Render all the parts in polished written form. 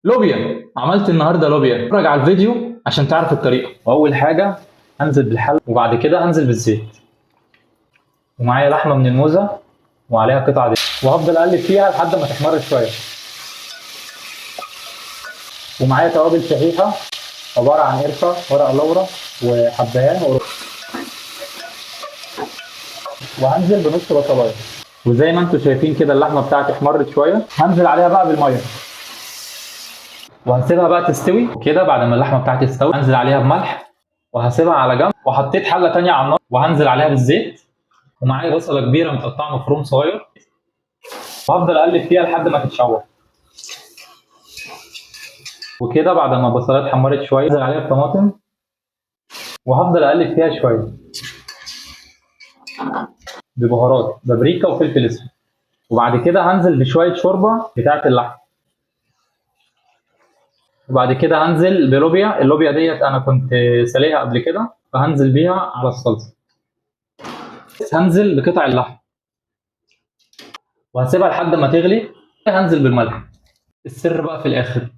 لوبيا. عملت النهارده لوبيا، اتفرج على الفيديو عشان تعرف الطريقة. واول حاجة هنزل بالحله، وبعد كده هنزل بالزيت، ومعايا لحمه من الموزه وعليها قطعه دي، وهفضل اقلب فيها لحد ما تحمر شوية. ومعايا توابل شحيحة عبارة عن قرفه، ورق لورا، وحبهان، وهنزل بنص بصلايه. وزي ما انتم شايفين كده اللحمة بتاعتي احمرت شوية، هنزل عليها بقى بالمية وهسيبها بقى تستوي كده. بعد ما اللحمة بتاعتي تستوي هنزل عليها بملح وهسيبها على جنب. وحطيت حله تانية على النار وهنزل عليها بالزيت، ومعايا بصله كبيرة متقطعه مفروم صغير، وهفضل اقلب فيها لحد ما تتشوح. وكده بعد ما البصلايه اتحمرت شوية هنزل عليها الطماطم وهفضل اقلب فيها شوية ببهارات بابريكا وفلفل اسود. وبعد كده هنزل بشوية شوربة بتاعه اللحم. وبعد كده هنزل بلوبيا، اللوبيا ديت انا كنت ساليها قبل كده، فهنزل بيها على الصلصه. هنزل بقطع اللحم وهسيبها لحد ما تغلي. هنزل بالملح. السر بقى في الاخر،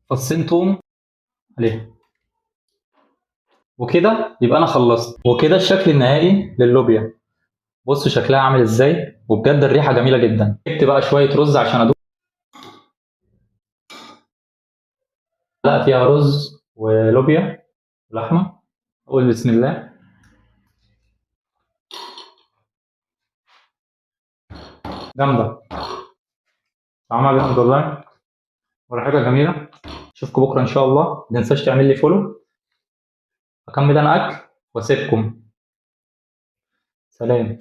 فصين توم عليها. وكده يبقى انا خلصت. وكده الشكل النهائي للوبيا، بصوا شكلها عامل ازاي، وبجد الريحة جميلة جدا. جبت بقى شوية رز عشان ادوق، لا فيها رز ولوبيا ولحمه. قول بسم الله. جامدة، طعمها جامد والله، وريحتها جميلة. اشوفكم بكره ان شاء الله. ما تنساش تعمل لي follow. اكمل انا اكل واسيبكم. سلام.